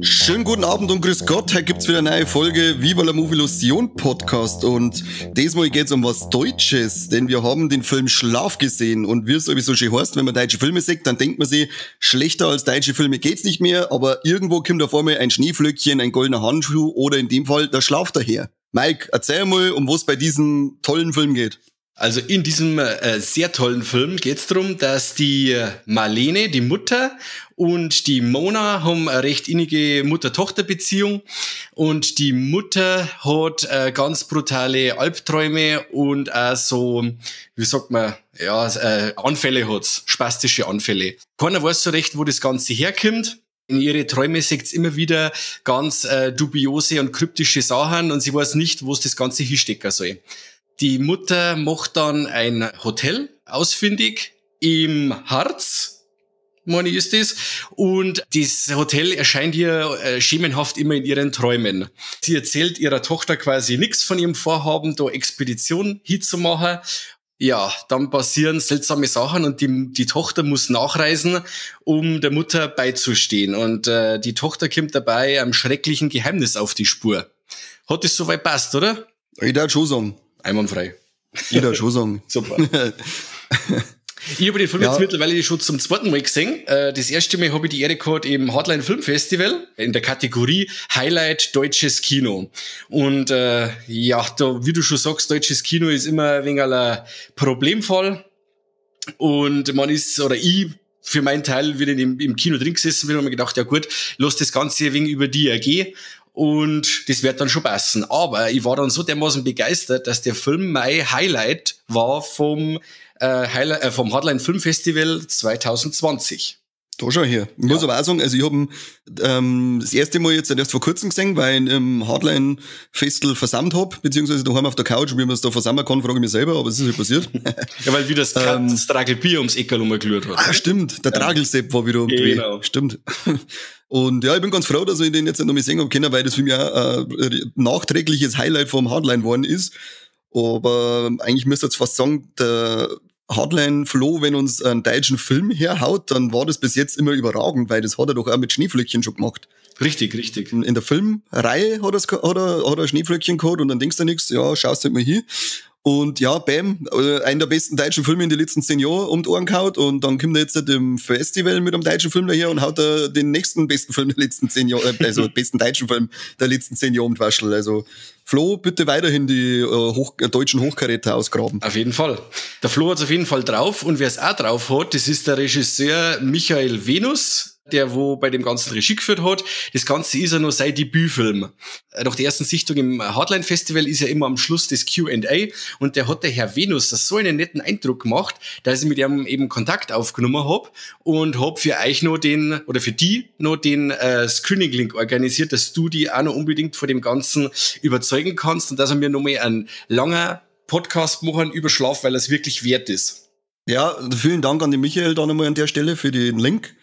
Schönen guten Abend und grüß Gott. Heute gibt's wieder eine neue Folge Viva la Movilusion Podcast und diesmal geht's um was Deutsches, denn wir haben den Film Schlaf gesehen und wie es sowieso schön heißt, wenn man deutsche Filme sieht, dann denkt man sich, schlechter als deutsche Filme geht's nicht mehr, aber irgendwo kommt auf einmal ein Schneeflöckchen, ein goldener Handschuh oder in dem Fall der Schlaf daher. Mike, erzähl mal, um was bei diesem tollen Film geht. Also in diesem sehr tollen Film geht's darum, dass die Marlene, die Mutter, und die Mona haben eine recht innige Mutter-Tochter-Beziehung und die Mutter hat ganz brutale Albträume und auch so, wie sagt man, ja, Anfälle hat's, spastische Anfälle. Keiner weiß so recht, wo das Ganze herkommt. In ihre Träume sieht's immer wieder ganz dubiose und kryptische Sachen und sie weiß nicht, wo's das Ganze hinstecken soll. Die Mutter macht dann ein Hotel ausfindig im Harz, meine ich, ist das. Und das Hotel erscheint ihr schemenhaft immer in ihren Träumen. Sie erzählt ihrer Tochter quasi nichts von ihrem Vorhaben, da Expedition hinzumachen. Ja, dann passieren seltsame Sachen und die Tochter muss nachreisen, um der Mutter beizustehen. Und die Tochter kommt dabei einem schrecklichen Geheimnis auf die Spur. Hat das soweit passt, oder? Ich darf schon sagen. Einwandfrei. Ich darf schon sagen. Super. Ich habe den Film jetzt mittlerweile schon zum zweiten Mal gesehen. Das erste Mal habe ich die Ehre gehabt im Hardline Film Festival in der Kategorie Highlight Deutsches Kino. Und ja, da, wie du schon sagst, deutsches Kino ist immer ein wenig ein Problemfall. Und man ist, oder ich für meinen Teil wieder im Kino drin gesessen bin und mir gedacht, ja gut, lass das Ganze ein wenig über die ergehen. Und das wird dann schon passen. Aber ich war dann so dermaßen begeistert, dass der Film mein Highlight war vom Hardline Film Festival 2020. Da schau her. Ich muss aber auch sagen, also ich hab ihn, das erste Mal jetzt erst vor kurzem gesehen, weil ich ihn im Hardline Festival versammelt hab, beziehungsweise daheim auf der Couch, wie man es da versammeln kann, frage ich mich selber, aber es ist halt passiert. Ja, weil wieder das Tragelbier ums Eckerl rumgerührt hat. Ah, stimmt, der Tragelsepp war wieder um die Genau. Stimmt. Und ja, ich bin ganz froh, dass ich den jetzt noch mal sehen hab können, weil das für mich auch nachträgliches Highlight vom Hardline geworden ist. Aber eigentlich müsste ich jetzt fast sagen, der Hardline Flo, wenn uns einen deutschen Film herhaut, dann war das bis jetzt immer überragend, weil das hat er doch auch mit Schneeflöckchen schon gemacht. Richtig, richtig. In der Filmreihe hat er Schneeflöckchen gehabt und dann denkst du nichts, ja, schaust halt mal hin. Und ja, bam, einer der besten deutschen Filme in den letzten 10 Jahren um die Ohren gehauen und dann kommt er jetzt im Festival mit einem deutschen Film daher und haut er den nächsten besten Film der letzten 10 Jahre, also besten deutschen Film der letzten 10 Jahre um die Waschel. Also Flo, bitte weiterhin die deutschen Hochkaräter ausgraben. Auf jeden Fall. Der Flo hat's auf jeden Fall drauf und wer's auch drauf hat, das ist der Regisseur Michael Venus, der wo bei dem ganzen Regie geführt hat. Das Ganze ist ja nur sein Debütfilm. Nach der ersten Sichtung im Hardline Festival ist ja immer am Schluss das Q and A und der hat der Herr Venus so einen netten Eindruck gemacht, dass ich mit ihm eben Kontakt aufgenommen hab und hab für euch noch den, oder für die noch den Screening-Link organisiert, dass du die auch noch unbedingt vor dem Ganzen überzeugen kannst und dass er mir nochmal einen langen Podcast machen über Schlaf, weil es wirklich wert ist. Ja, vielen Dank an den Michael da nochmal an der Stelle für den Link.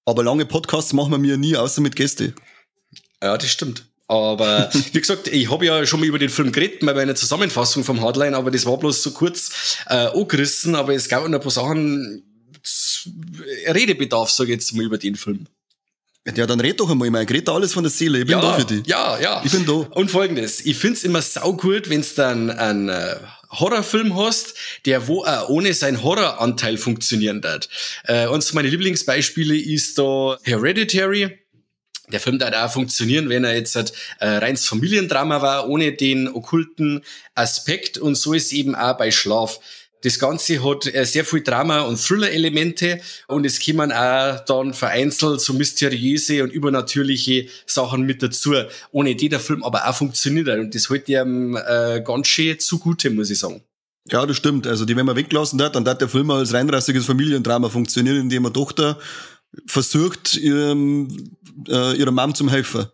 Aber lange Podcasts machen wir mir nie, außer mit Gästen. Ja, das stimmt. Aber wie gesagt, ich hab ja schon mal über den Film geredet, bei meiner Zusammenfassung vom Hardline, aber das war bloß so kurz angerissen, aber es gab noch ein paar Sachen, Redebedarf, sag ich jetzt mal, über den Film. Ja, dann red doch einmal, Mike. Red da alles von der Seele. Ich bin da für dich. Ja, ja. Ich bin da. Und Folgendes. Ich find's immer saugut, wenn's dann einen Horrorfilm hast, der wo auch ohne seinen Horroranteil funktionieren darf. Eins meiner Lieblingsbeispiele ist da Hereditary. Der Film darf auch funktionieren, wenn er jetzt halt reines Familiendrama war, ohne den okkulten Aspekt. Und so ist eben auch bei Schlaf. Das Ganze hat sehr viel Drama- und Thriller-Elemente und es kommen auch dann vereinzelt so mysteriöse und übernatürliche Sachen mit dazu, ohne die der Film aber auch funktioniert hat. Und das hält ihm ganz schön zugute, muss ich sagen. Ja, das stimmt. Also die, wenn man weggelassen hat, dann hat der Film als reinrassiges Familiendrama funktionieren, in dem eine Tochter versucht, ihrer Mom zum helfen.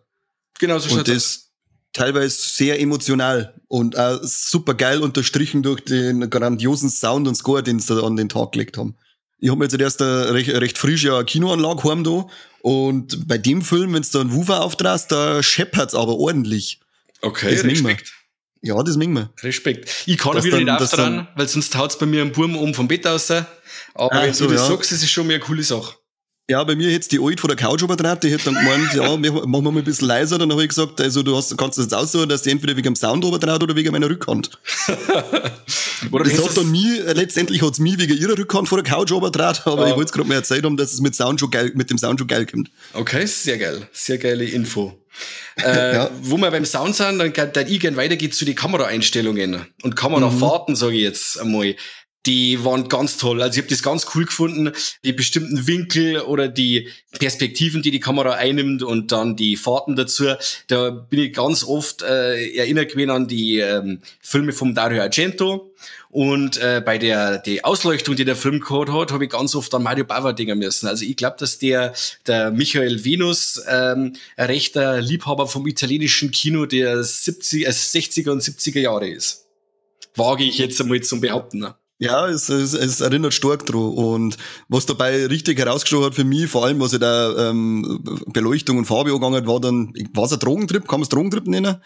Genau, so Und schaut's aus. Teilweise sehr emotional und auch super geil unterstrichen durch den grandiosen Sound und Score, den sie da an den Tag gelegt haben. Ich hab mir jetzt erst eine recht frische Kinoanlage heim da und bei dem Film, wenn's da einen Woofer auftrast, da scheppert's aber ordentlich. Okay, das Respekt. Ja, das mögen wir. Respekt. Ich kann das wieder dann, nicht auftragen, weil sonst haut's bei mir einen Burm um vom Bett raus. Aber wenn du das sagst, das ist schon mehr eine coole Sache. Ja, bei mir hätt's die Alt von der Couch übertragen, die hätte dann gemeint, ja, machen wir mal ein bisschen leiser. Dann habe ich gesagt, also du kannst das jetzt aussuchen, dass die entweder wegen dem Sound übertraut oder wegen meiner Rückhand. Oder das hat dann mich, letztendlich hat's mich wegen ihrer Rückhand vor der Couch übertraut, aber ich wollte es gerade mal erzählt haben, dass es mit dem Sound schon geil kommt. Okay, sehr geil. Sehr geile Info. Ja. Wo wir beim Sound sind, dann kann ich gern weitergehen zu den Kameraeinstellungen und Kamerafahrten, sage ich jetzt einmal. Die waren ganz toll. Also ich habe das ganz cool gefunden, die bestimmten Winkel oder die Perspektiven, die die Kamera einnimmt und dann die Fahrten dazu. Da bin ich ganz oft erinnert gewesen an die Filme vom Dario Argento. Und bei der die Ausleuchtung, die der Film gehabt hat, habe ich ganz oft an Mario Bava denken müssen. Also ich glaube, dass der Michael Venus ein rechter Liebhaber vom italienischen Kino der 60er und 70er Jahre ist. Wage ich jetzt einmal zum Behaupten. Ne? Ja, es erinnert stark dran. Und was dabei richtig herausgestochen hat für mich, vor allem was ja da Beleuchtung und Farbe angegangen hat, war dann, war es ein Drogentrip? Kann man es Drogentrip nennen?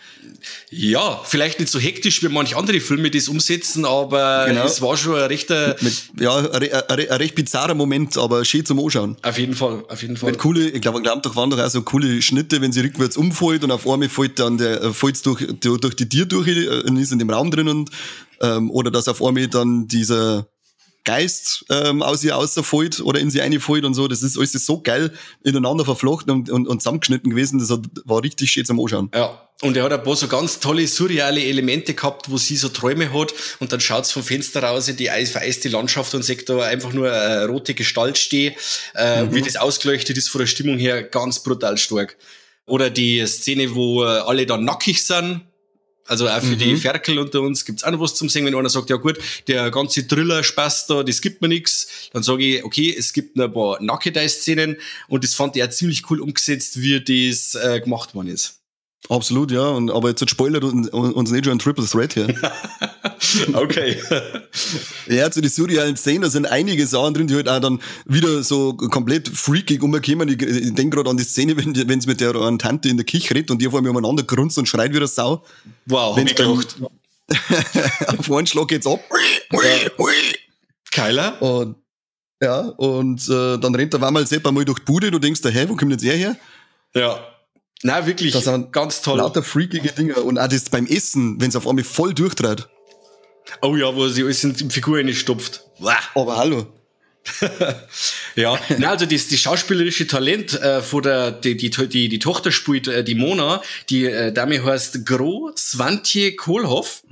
Ja, vielleicht nicht so hektisch wie manche andere Filme, die es umsetzen, aber genau. Es war schon ein rechter... Ein recht bizarrer Moment, aber schön zum Anschauen. Auf jeden Fall, auf jeden Fall. Mit coole, ich glaube, doch waren doch auch so coole Schnitte, wenn sie rückwärts umfällt und auf einmal fällt dann fällt's durch die Tür durch und ist in dem Raum drin und oder dass auf einmal dann dieser Geist aus ihr rausfällt oder in sie reinfällt und so. Das ist alles so geil ineinander verflochten und zusammengeschnitten gewesen. Das war richtig schön zum Anschauen. Ja, und er hat ein paar so ganz tolle, surreale Elemente gehabt, wo sie so Träume hat und dann schaut's vom Fenster raus in die vereiste Landschaft und sieht da einfach nur eine rote Gestalt stehen. Wie das ausgeleuchtet ist von der Stimmung her, ganz brutal stark. Oder die Szene, wo alle dann nackig sind. Also auch für die Ferkel unter uns gibt's auch noch was zum Singen. Wenn einer sagt, ja gut, der ganze Thriller-Spaß da, das gibt mir nix, dann sage ich, okay, es gibt noch ein paar Nackedei-Szenen und das fand ich auch ziemlich cool umgesetzt, wie das gemacht worden ist. Absolut, ja. Aber jetzt spoilert uns nicht schon ein Triple Threat hier. Okay. Ja, zu den surrealen Szenen, da sind einige Sachen drin, die halt auch dann wieder so komplett freakig umkommen. Ich denke gerade an die Szene, wenn es mit der Tante in der Küche redet und die auf einmal umeinander grunzt und schreit wie eine Sau. Wow, hab ich gelacht. Auf einen Schlag geht's ab. Keiler. Und, ja, und dann rennt der Wammerl Sepp einmal durch die Bude, du denkst, hä, wo kommt jetzt er her? Ja. Na wirklich, das sind ganz toll. Lauter freakige Dinge. Und auch das beim Essen, wenn es auf einmal voll durchdreht. Oh ja, wo sie alles in die Figur reinstopft. Aber hallo. Ja, na also das schauspielerische Talent von der die Tochter spielt, die Mona, die Dame heißt Gro Swantje Kohlhoff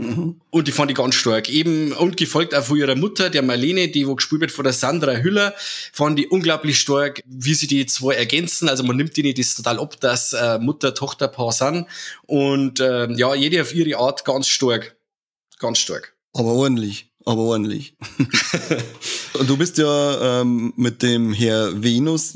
und die fand ich ganz stark. Eben und gefolgt auch von ihrer Mutter, der Marlene, die wo gespielt wird von der Sandra Hüller, fand ich unglaublich stark, wie sie die zwei ergänzen. Also man nimmt ihnen das total ab, dass Mutter-Tochter-Paar sind und ja, jede auf ihre Art ganz stark. Ganz stark. Aber ordentlich. Aber ordentlich. Und du bist ja mit dem Herr Venus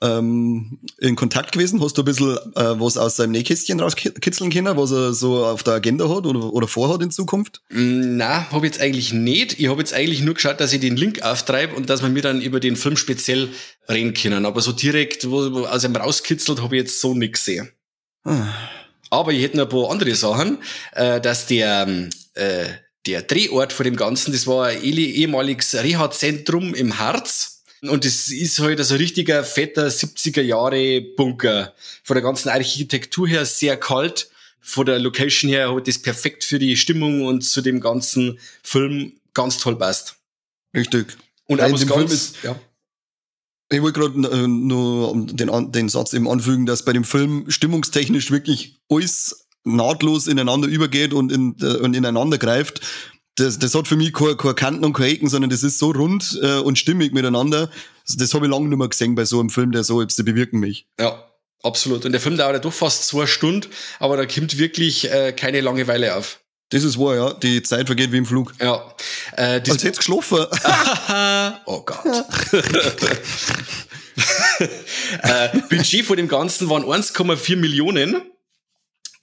in Kontakt gewesen. Hast du ein bisschen was aus seinem Nähkästchen rauskitzeln können, was er so auf der Agenda hat oder vorhat in Zukunft? Na, hab ich jetzt eigentlich nicht. Ich hab jetzt eigentlich nur geschaut, dass ich den Link auftreibe und dass wir mir dann über den Film speziell reden können. Aber so direkt, wo aus ihm rauskitzelt, hab ich jetzt so nix gesehen. Aber ich hätte noch ein paar andere Sachen, dass der Drehort von dem Ganzen, das war ein ehemaliges Reha-Zentrum im Harz. Und das ist halt so ein richtiger, fetter 70er-Jahre-Bunker. Von der ganzen Architektur her sehr kalt. Von der Location her hat das perfekt für die Stimmung und zu dem ganzen Film ganz toll passt. Richtig. Und auch was ganz, ist, ja. Ich wollte gerade nur den Satz eben anfügen, dass bei dem Film stimmungstechnisch wirklich alles nahtlos ineinander übergeht und ineinander greift. Das hat für mich keine Kanten und keine Ecken, sondern das ist so rund und stimmig miteinander. Das habe ich lange nicht mehr gesehen bei so einem Film, der so etwas bewirken mich. Ja, absolut. Und der Film dauert ja doch fast 2 Stunden, aber da kommt wirklich keine Langeweile auf. Das ist wahr, ja. Die Zeit vergeht wie im Flug. Ja. Als hättest du geschlafen. Oh Gott. Budget von dem Ganzen waren 1,4 Millionen.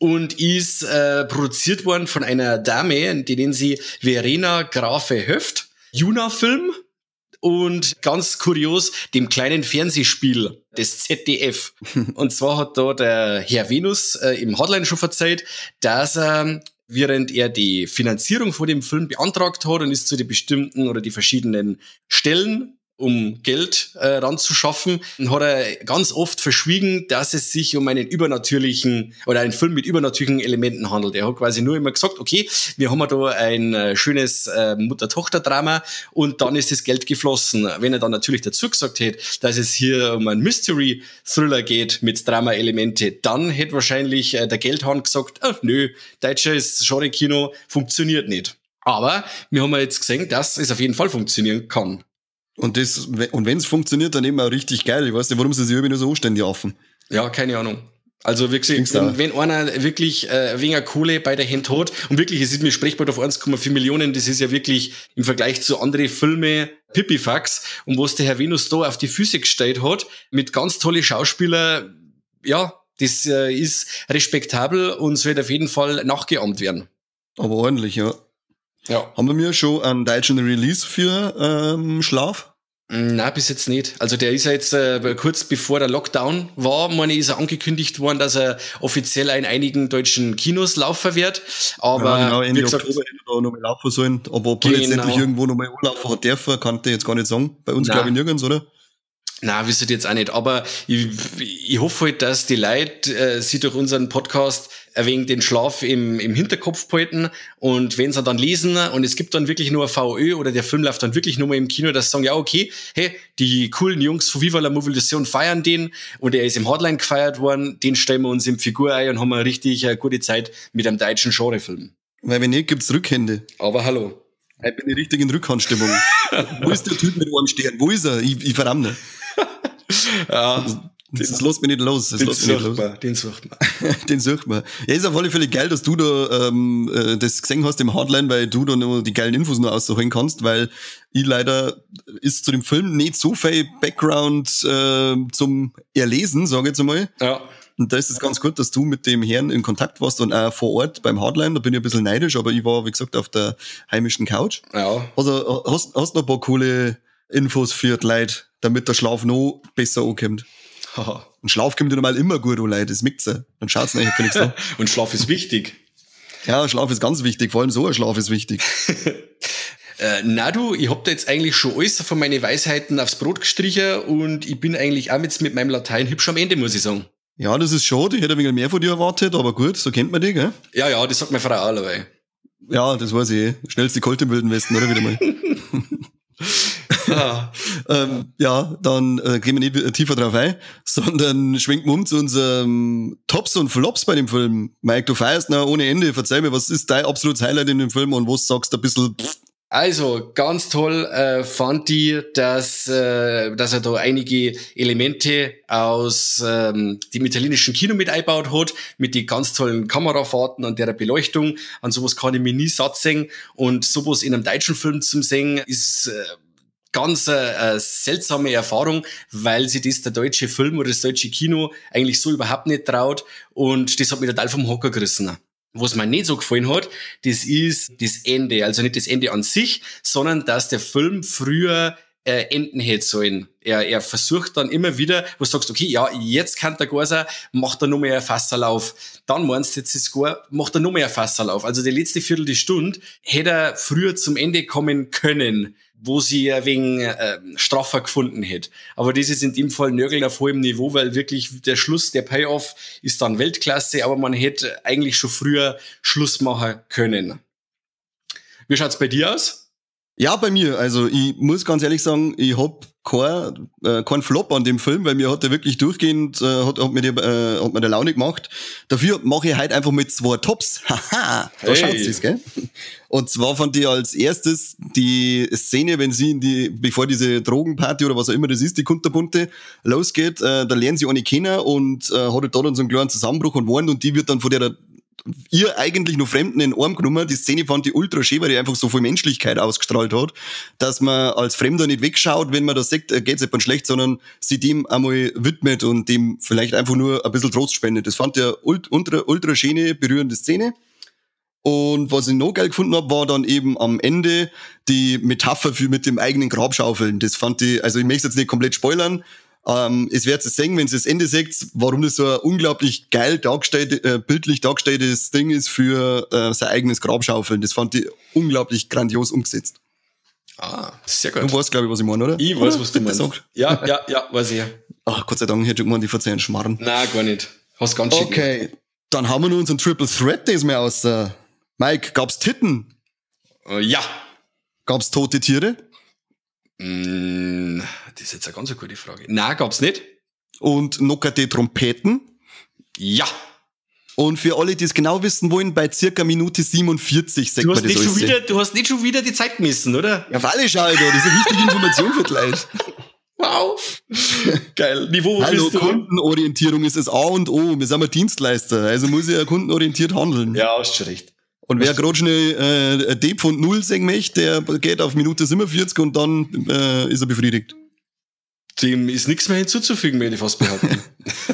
Und ist produziert worden von einer Dame, die nennen sie Verena Grafe Höft. Juna-Film. Und ganz kurios, dem kleinen Fernsehspiel des ZDF. Und zwar hat da der Herr Venus im Hotline schon verzeiht, dass er, während er die Finanzierung vor dem Film beantragt hat und ist zu den bestimmten oder die verschiedenen Stellen, um Geld ranzuschaffen, hat er ganz oft verschwiegen, dass es sich um einen übernatürlichen oder einen Film mit übernatürlichen Elementen handelt. Er hat quasi nur immer gesagt, okay, wir haben da ein schönes Mutter-Tochter-Drama und dann ist das Geld geflossen. Wenn er dann natürlich dazu gesagt hätte, dass es hier um einen Mystery-Thriller geht mit Drama-Elemente, dann hätte wahrscheinlich der Geldhahn gesagt, ach, nö, deutsches Genre-Kino funktioniert nicht. Aber wir haben ja jetzt gesehen, dass es auf jeden Fall funktionieren kann. Und wenn es funktioniert, dann eben auch richtig geil. Ich weiß nicht, warum sie sich irgendwie nur so anständig offen. Ja, keine Ahnung. Also wirklich, wenn einer wirklich weniger Kohle bei der Hand hat, und wirklich, es ist mir sprechbar auf 1,4 Millionen, das ist ja wirklich im Vergleich zu anderen Filmen Pipifax, und was der Herr Venus da auf die Füße gestellt hat, mit ganz tolle Schauspieler, ja, das ist respektabel und sollte auf jeden Fall nachgeahmt werden. Aber ordentlich, ja. Ja. Haben wir mir schon einen deutschen Release für Schlaf? Nein, bis jetzt nicht. Also der ist ja jetzt kurz bevor der Lockdown war, meine ich, ist er angekündigt worden, dass er offiziell in einigen deutschen Kinos laufen wird. Aber ja, genau, Ende gesagt, Oktober hätte er da nochmal laufen sollen. Aber ob er letztendlich irgendwo nochmal anlaufen hat dürfen, kann ich jetzt gar nicht sagen. Bei uns glaube ich nirgends, oder? Na, wisst ihr jetzt auch nicht. Aber ich hoffe halt, dass die Leute sich durch unseren Podcast ein wenig den Schlaf im Hinterkopf behalten und wenn sie dann lesen und es gibt dann wirklich nur ein VÖ oder der Film läuft dann wirklich nur mal im Kino, dass sie sagen, ja okay, hey, die coolen Jungs von Viva la Movilusion feiern den und er ist im Hotline gefeiert worden, den stellen wir uns im Figur ein und haben eine richtig gute Zeit mit einem deutschen Genrefilm. Weil wenn nicht, gibt's Rückhände. Aber hallo. Ich bin richtig in Rückhandstimmung. Wo ist der Typ mit einem Stern? Wo ist er? Ich verramm nicht. Ja, das lässt mich nicht los. Das den sucht man. Den sucht man. Den sucht man. Ja, ist auf alle Fälle geil, dass du da das gesehen hast im Hardline, weil du da noch die geilen Infos noch rausholen kannst, weil ich leider ist zu dem Film nicht so viel Background zum Erlesen, sage ich jetzt einmal. Ja. Und da ist es ganz gut, dass du mit dem Herrn in Kontakt warst und auch vor Ort beim Hardline. Da bin ich ein bisschen neidisch, aber ich war, wie gesagt, auf der heimischen Couch. Ja. Also hast noch ein paar coole Infos für die Leute, damit der Schlaf noch besser ankommt. Und Schlaf kommt ja normal immer gut an, Leute, das mixt ja. Dann schaut's nicht, finde ich so. Und Schlaf ist wichtig. Ja, Schlaf ist ganz wichtig, vor allem so ein Schlaf ist wichtig. Na du, ich hab da jetzt eigentlich schon alles von meinen Weisheiten aufs Brot gestrichen und ich bin eigentlich auch jetzt mit meinem Latein hübsch am Ende, muss ich sagen. Ja, das ist schade, ich hätte ein wenig mehr von dir erwartet, aber gut, so kennt man dich, gell? Ja, ja, das sagt meine Frau auch dabei. Ja, das weiß ich eh. Schnellste Colt im Wilden Westen, oder wieder mal. Ah. Ja, dann gehen wir nicht tiefer drauf ein, sondern schwenken wir um zu unserem Tops und Flops bei dem Film. Mike, du feierst noch ohne Ende. Verzeih mir, was ist dein absolutes Highlight in dem Film und was sagst du ein bisschen? Also, ganz toll fand ich, dass er da einige Elemente aus dem italienischen Kino mit eingebaut hat, mit die ganz tollen Kamerafahrten und der Beleuchtung. An sowas kann ich mich nie satt sehen. Und sowas in einem deutschen Film zum sehen, ist ganz seltsame Erfahrung, weil sich das der deutsche Film oder das deutsche Kino eigentlich so überhaupt nicht traut. Und das hat mich total vom Hocker gerissen. Was mir nicht so gefallen hat, das ist das Ende. Also nicht das Ende an sich, sondern dass der Film früher enden hätte sollen. Er versucht dann immer wieder, wo du sagst, okay, ja, jetzt kann der gar sein, macht er noch mehr Fasserlauf. Dann meinst du, jetzt ist gar, macht er noch mehr Fasserlauf. Also die letzte Viertelstunde hätte er früher zum Ende kommen können, wo sie ein wenig straffer gefunden hätte. Aber das ist in dem Fall Nörgeln auf hohem Niveau, weil wirklich der Schluss, der Payoff ist dann Weltklasse, aber man hätte eigentlich schon früher Schluss machen können. Wie schaut's bei dir aus? Ja, bei mir. Also ich muss ganz ehrlich sagen, ich hab kein Flop an dem Film, weil mir hat der wirklich durchgehend, hat mir der Laune gemacht. Dafür mache ich halt einfach mit 2 Tops. Haha, da schaut's das, gell? Und zwar fand ich als erstes die Szene, wenn sie bevor diese Drogenparty oder was auch immer das ist, die Kunterbunte, losgeht, da lernen sie eine kennen und hat da dann so einen kleinen Zusammenbruch und warnt und die wird dann von der ihr eigentlich nur Fremden in den Arm genommen. Die Szene fand ich ultra schön, weil die einfach so viel Menschlichkeit ausgestrahlt hat, dass man als Fremder nicht wegschaut, wenn man da sieht, geht's jemandem schlecht, sondern sie dem einmal widmet und dem vielleicht einfach nur ein bisschen Trost spendet. Das fand ich eine ultra, ultra schöne, berührende Szene. Und was ich noch geil gefunden hab, war dann eben am Ende die Metapher für mit dem eigenen Grabschaufeln. Das fand ich, also ich möchte jetzt nicht komplett spoilern. Es wird es sehen, wenn es das Ende seht, warum das so ein unglaublich geil dargestellt, bildlich dargestelltes Ding ist für sein eigenes Grabschaufeln. Das fand ich unglaublich grandios umgesetzt. Ah, sehr gut. Du weißt, glaube ich, was ich meine, oder? Ich weiß, was du meinst. Sag. Ja, ja, ja, weiß ich. Ach, Gott sei Dank, hätte ich gemeint, ich verzeihen Schmarrn. Nein, gar nicht. Hast ganz schön. Okay, dann haben wir nur unseren Triple Threat diesmal aus. Mike, gab's Titten? Ja. Gab's tote Tiere? Das ist jetzt eine ganz gute Frage. Nein, gab's nicht. Und knockerte Trompeten? Ja. Und für alle, die es genau wissen wollen, bei circa Minute 47 sagt man das alles. Du hast nicht schon wieder die Zeit gemessen, oder? Ja, freilich, Alter. Das ist eine wichtige Information für die Leute. Wow. Geil. Niveau, wo Hallo, bist du? Kundenorientierung ist das A und O. Wir sind ja Dienstleister. Also muss ich ja kundenorientiert handeln. Ja, hast schon recht. Und wer gerade schnell D-Pfund 0 sehen möchte, der geht auf Minute 47 und dann ist er befriedigt. Dem ist nichts mehr hinzuzufügen, möchte ich fast behaupten.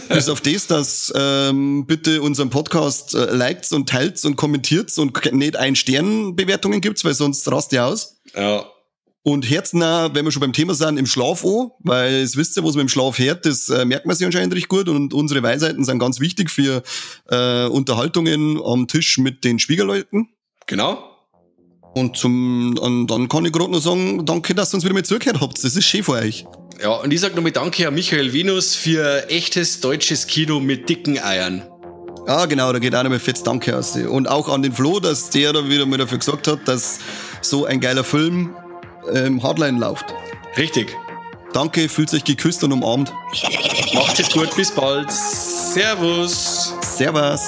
Bis auf das, dass bitte unseren Podcast liked und teilt und kommentiert und nicht Ein-Stern-Bewertungen gibt, weil sonst rast ihr aus. Ja. Und herznah, wenn wir schon beim Thema sind, im Schlaf an, weil es wisst ihr, was man im Schlaf hört, das merkt man sich anscheinend recht gut und unsere Weisheiten sind ganz wichtig für Unterhaltungen am Tisch mit den Schwiegerleuten. Genau. Und dann kann ich gerade noch sagen, danke, dass ihr uns wieder mal zugehört habt. Das ist schön für euch. Ja, und ich sag nochmal danke an Michael Venus für echtes deutsches Kino mit dicken Eiern. Ah, genau, da geht auch nochmal fett Danke aus. Und auch an den Flo, dass der da wieder mal dafür gesorgt hat, dass so ein geiler Film Hardline läuft. Richtig. Danke, fühlt euch geküsst und umarmt. Macht es gut, bis bald. Servus. Servus.